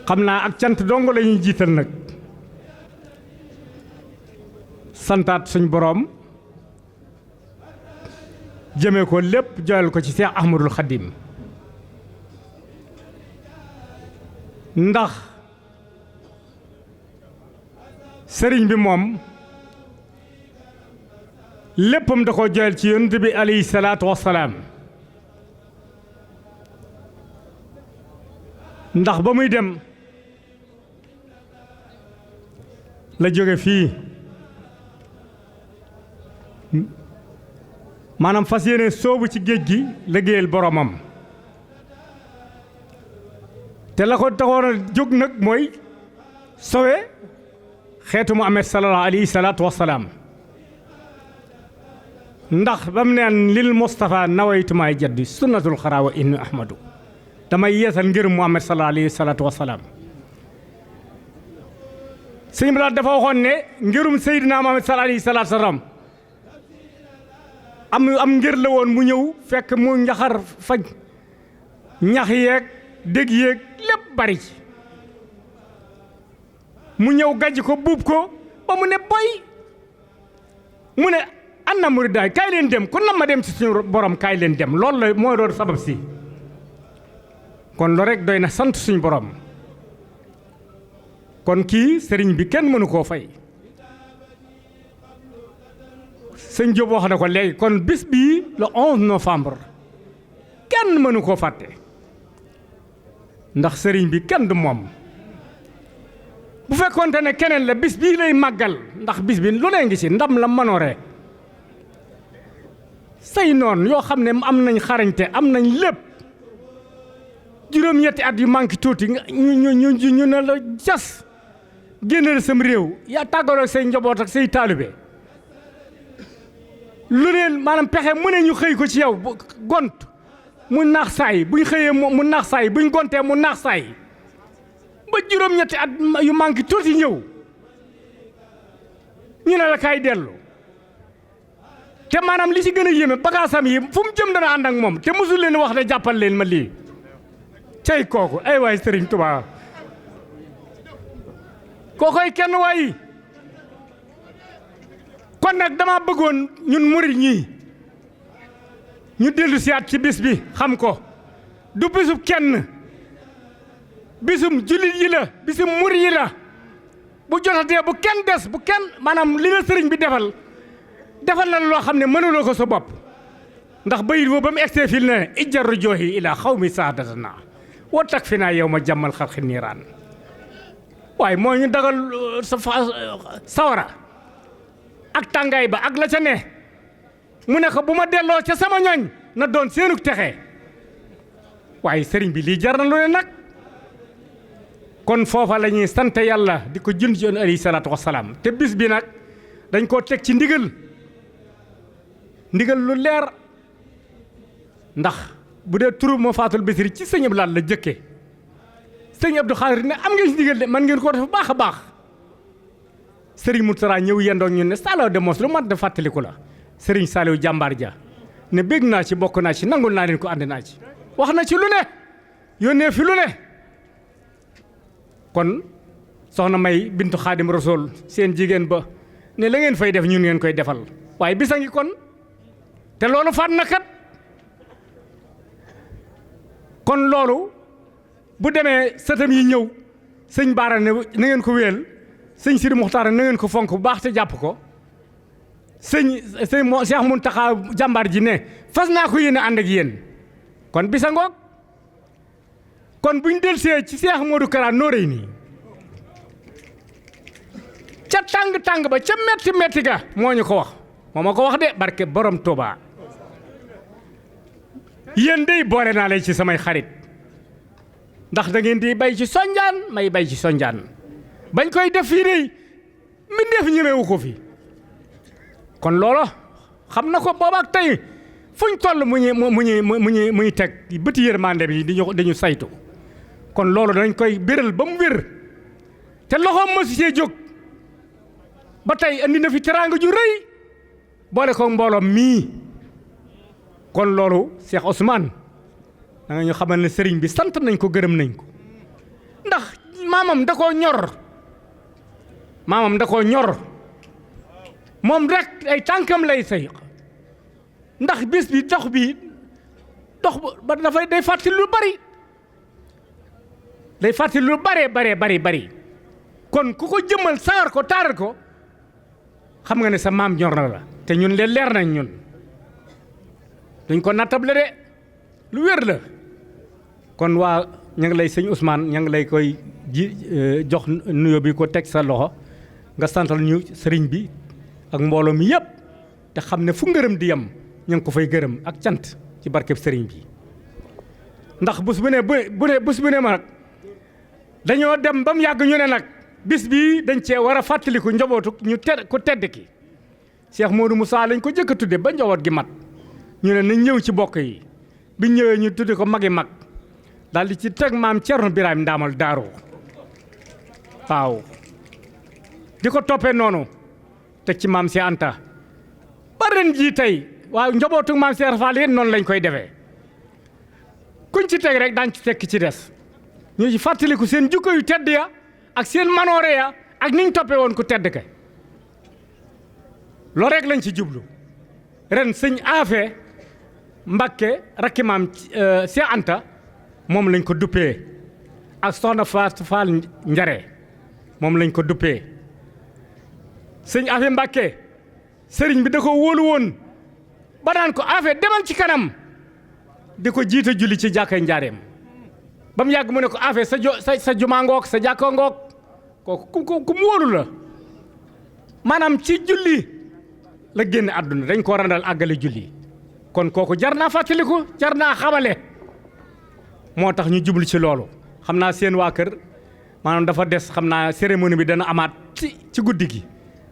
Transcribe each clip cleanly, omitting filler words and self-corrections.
xam naa ak cant dong la ñuy jiital nag santaat suñ boroom jëmee ko lépp joyal ko ci Seex Ahmadul Xadim ndax sëriñ bi moom léppam da ko joyal ci yonent bi alayhi salaatu wassalaam ndax ba muy dem la jóge fii maanaam fas yéene soobu ci géej gi liggéeyal boromam te la ko taxoon a jóg nag mooy sowe xeetu Muhammad sallallahu alayhi salaatu wassalaam ndax ba mu neen lil Mustafa nawaytumaay jaddi sunnatul xaraawa inni ahmadu damay yeesal ngir Muhammad sallallahu alayhi salaatu wassalaam sëñ bi dafa waxoon ne ngirum Seydina Muhammad sallallahu alayhi salaatu wassalaam am ngir la woon mu ñëw fekk mu njaxar faj ñax yeeg dég yeeg lépp bari ci mu ñëw gàjj ko buub ko ba mu ne boy mu ne anna muridaay kaay leen dem kon nam ma dem ci suñu borom kaay leen dem loolu la moo doon sabab si kon loolu rek doy na sant suñu borom kon kii sëriñ bi kenn mënu koo fay sëñ Diop wax na ko léegi kon bis bii le 11 novembre kenn mënu koo fàtte ndax sëriñ bi kenn du moom bu fekkoonte ne keneen la bis bii lay màggal ndax bis bi lu ne ngi ci ndam la manoore say noon yoo xam ne am nañ xarañte am nañ lépp juróom-ñetti at yu manqué tuuti ñu ne la jas génnal sam réew yaa tàggaloo say njaboot ak say taalibe lu leen maanaam pexe mu ne ñu xëy ko ci yow gont mu naax saay buñ xëyee mu naax saay buñ gontee mu naax saay ba juróom-ñetti at yu manqué tuuti ñëw ñu ne la kaay dellu te maanaam li ci gën a yéeme bagaasam yi fu mu jëm dana ànd ak moom te mosul leen wax ne jàppal leen ma lii cey kooku ay waay Sëriñ Tuubaa kookoy kenn waay kon nag dama bëggoon ñun murit ñii ñu dellu siyaat ci bis bi xam ko du bisub kenn bisum jullit yi la bisum murit yi la bu jotatee bu kenn des bu kenn maanaam li la sëriñ bi defal la loo xam ne mënuloo ko sa bopp ndax bayit boobu ba mu egsee fil ne ijjaru joohi ila xawmi saadatana wa tak fi naa yow ma jàmmal xalqi niiraan waaye moo ñu dagal sawara ak tàngaay ba ak la ca ne mu ne ko bu ma delloo ca sama ñoñ na doon seenug texe waaye sëriñ bi lii jar na lu ne nag kon foofa la ñuy sant yàlla di ko jël ci yoon alayhi salaatu wasalaam te bis bi nag dañ koo teg ci ndigal lu leer ndax bu dee turu ma faatul bisiri ci sëñ Abdou Lahad la jëkke sëñ Abdou Khadre ne am ngeen ci ndigal de man ngeen koo def baax a baax sëriñ Mourtala ñëw yendoo ñun ne Saliou de mos lu mat de fàttaliku la sëriñ Saliou jàmbaar ja ne bégg naa ci bokk naa ci nangul naa leen ko ànd naa ci wax na ci lu ne yónnee fi lu ne kon soxna May bintu Xaadim Rasool seen jigéen ba ne la ngeen fay def ñun ngeen koy defal waaye bisa ngi kon te loolu faat na kat kon loolu bu demee sëtam yi ñëw sëñ Baara ne na ngeen ko wéel sëñ Sidi Muxtaar na ngeen ko fonk bu baax te jàpp ko sëñ Cheikh Mountakha jàmbaar ji ne fas naa ko yéene ànd ak yéen kon bisa ngoog kon buñ delsee ci Cheikh Modou Kara Noreyni ca tàng ba ca metti ga moo ñu ko wax moo ma ko wax de barke borom Touba yéen dey boole naa leen ci samay xarit ndax da ngeen di bay ci sonjaan may bay ci sonjaan bañ koy def fii dey mbindeef ñemewu ko fi kon loolo xam na ko booba ak tey fuñ toll mu ñuy teg bëti yërmande bi dañu saytu kon loolu dañ koy béral ba mu wér te loxoom mësu cee jóg ba tey andi na fi teraanga ju rëy boole ko mbooloom mii kon loolu Cheikh Ousmane da nga ñu xamal ne sëriñ bi sant nañ ko gërëm nañ ko ndax maamam da koo ñor maamam da koo ñor moom rek ay tànkam lay say ndax bis bi dox ba dafay day fàttali lu bari day fàttali lu bari kon ku ko jëmmal sawar ko taaral ko xam nga ne sa maam ñor na la te ñun leen leer nañ ñun duñ ko nattable de lu wér la kon waa ña ngi lay sëñ Ousmane ña ngi lay koy jox nuyoo bi ko teg sa loxo nga santal ñu sëriñ bi ak mbooloo mi yëpp te xam ne fu ngërëm di yem ñu ngi ko fay gërëm ak cant ci barkeb sëriñ bi ndax bés bu ne ma nag dañoo dem ba mu yàgg ñu ne nag bis bii dañ cee war a fàttaliku njabootu ñu ku tedd ki Cheikh Modou Moussa lañ ko jëkk a tudde ba njaboot gi mat ñu ne nañ ñëw ci bokk yi bi ñëwee ñu tudde ko magi mag daal di ci teg maam Cerno Birahim Ndaamal Daaru waaw di ko toppee noonu teg ci maam si Anta ba ren jii tey waaw njabootu maam Cheikh Fall yéen noonu lañ koy defee kuñ ci teg rek daañ ci tekk ci des ñu ci fàttaliku seen jukko yu tedd ya ak seen manoore ya ak niñ toppee woon ku tedd ka loolu rek lañ ci jublu ren sëñ Afe Mbakke rakki maam Cheikh Anta moom lañ ko duppee ak soxna Fatou Fall Njare moom lañ ko duppee sëñ Afe Mbakke sëriñ bi da ko wóolu woon ba daan ko Afe demal ci kanam di ko jiite julli ci jàkkay njaareem ba mu yàgg mu ne ko Afe sa jumaa ngoog sa jàkka ngoog kooku ku mu wóolu la maanaam ci julli la génn àdduna dañ ko randal àggale julli kon kooku jar naa fàttaliku jar naa xamale moo tax ñu jublu ci loolu xam naa seen waa kër maanaam dafa des xam naa cérémonie bi dana amaat ci guddi gi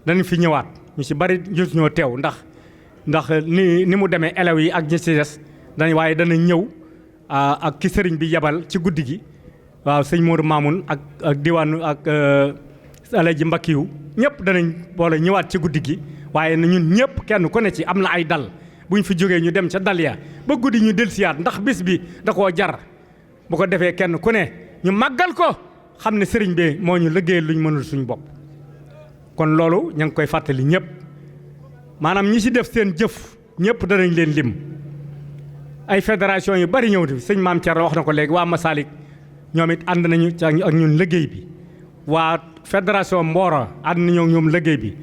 danañ fi ñëwaat ñu ci bari jot ñoo teew ndax ni mu demee élèves yi ak ñi ci des waaye dana ñëw ak ki sëriñ bi yebal ci guddi gi waaw sëñ Modou Mamoun ak diwaanu ak Alaji Mbakkiyu ñëpp danañ boole ñëwaat ci guddi gi waaye na ñun ñëpp kenn ku ne ci am na ay dal buñ fi jógee ñu dem ca dal ya ba guddi ñu dellusiwaat ndax bis bi da koo jar bu ko defee kenn ku ne ñu màggal ko xam ne sëriñ bi moo ñu liggéey luñ mënul suñ bopp kon loolu ña ngi koy fàttali ñëpp maanaam ñi ci def seen jëf ñëpp danañ leen lim ay fédération yu bari ñëw di sëñ Maam Thierno wax na ko léegi waa Masalik ñoom it ànd nañu ak ñun liggéey bi waa fédération Mboro ànd nañoo ñoom liggéey bi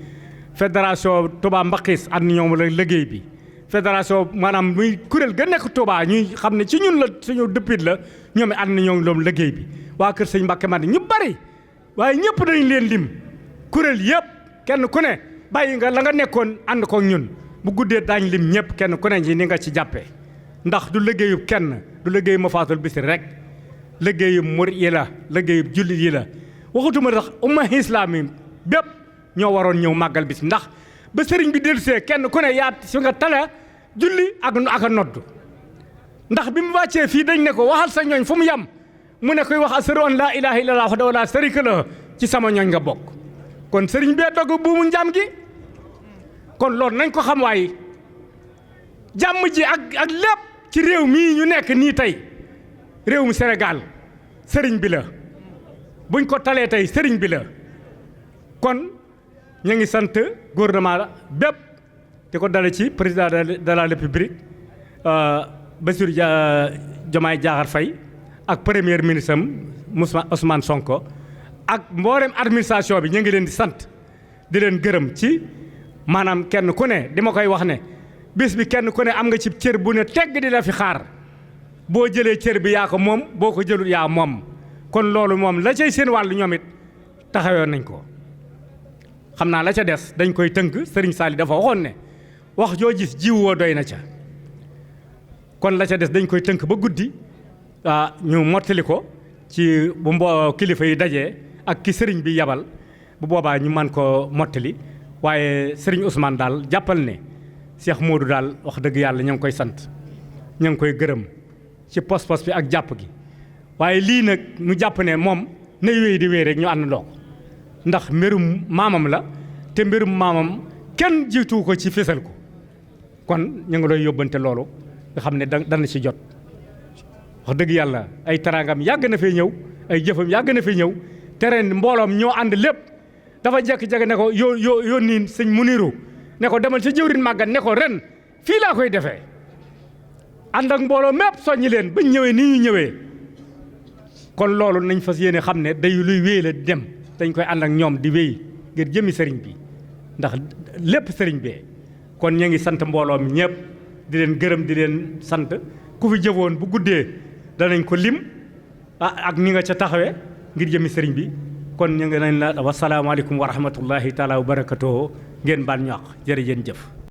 fédération Touba Mbakis ànd nañoo liggéey bi fédération maanaam muy kuréel ga nekk Touba ñuy xam ne ci ñun la suñu dëppit la ñoom it ànd nañoo ñoom liggéey bi waa kër sëñ Mbacke Madi ñu bari waaye ñëpp dañ leen lim kuréel yëpp kenn ku ne bàyyi nga la nga nekkoon ànd ko ñun bu guddee daañ lim ñëpp kenn ku ne ji ni nga ci jàppee ndax du liggéeyub kenn du liggéeyu Mafatul Bichri rek liggéeyub murit yi la liggéeyub jullit yi la waxutuma tax umma islaami bépp ñoo waroon ñëw màggal bis ndax ba sëriñ bi dellusee kenn ku ne yaa su nga tala julli ak a nodd ndax bi mu wàccee fii dañ ne ko waxal sa ñooñ fu mu yem mu ne koy wax ashhadu an laa ilaaha illallaah wahdahu laa sharika lahu ci sama ñooñ nga bokk kon sëriñ bee dogg buumu njaam gi kon loolu nañ ko xam waaye jàmm ji ak lépp ci réew mii ñu nekk nii tey réewum Sénégal sëriñ bi la buñ ko talee tey sëriñ bi la kon ñu ngi sant gouvernement bépp di ko dale ci président de la république Bassirou Diomaye Diakhar Faye ak premier ministre am Ousmane Sonko ak mboolem administration bi ñu ngi leen di sant di leen gërëm ci maanaam kenn ku ne di ma koy wax ne bis bi kenn ku ne am nga ci cër bu ne tegg di la fi xaar boo jëlee cër bi yaa ko moom boo ko jëlul yaa moom kon loolu moom la cay seen wàllu ñoom it taxawoon nañ ko xam naa la ca des dañ koy tënk Serigne Saliou dafa waxoon ne wax joo gis jiw woo doy na ca kon la ca des dañ koy tënk ba guddi ñu mottali ko ci bu kilifa yi dajee ak ki sëriñ bi yabal bu boobaa ñu man ko mottali waaye sëriñ Ousmane daal jàppal ne Cheikh Modou daal wax dëgg yàlla ña ngi koy sant ña ngi koy gërëm ci pos-pos bi ak jàpp gi waaye lii nag ñu jàpp ne moom na wéy di wéy rek ñu àndandoo ko ndax mbirum maamam la te mbirum maamam kenn jiitu ko ci fésal ko kon ñu ngi lay yóbbante loolu nga xam ne dana ci jot wax dëgg yàlla ay taraangam yàgg na fee ñëw ay jëfam yàgg na fee ñëw te ren mbooloom ñoo ànd lépp dafa jékki-jékki ne ko yónni sëñ Muniru ne ko demal sa jëwrin màggat ne ko ren fii laa koy defee ànd ak mbooloo mépp soññi leen bañ ñëwee nii ñu ñëwee kon loolu nañ fas yéene xam ne day luy wéy la dem dañ koy ànd ak ñoom di wéy ngir jëmi sëriñ bi ndax lépp sëriñ bee kon ñu ngi sant mbooloo mi ñëpp di leen gërëm di leen sant ku fi jëfoon bu guddee danañ ko lim ak ni nga ca taxawee ngir jëmi sëriñ bi kon ñu ngi nañ la wasalaamaaleykum wa rahmatullahi taala wa barakatuhu ngeen baal ñu àq jërëjëf jëf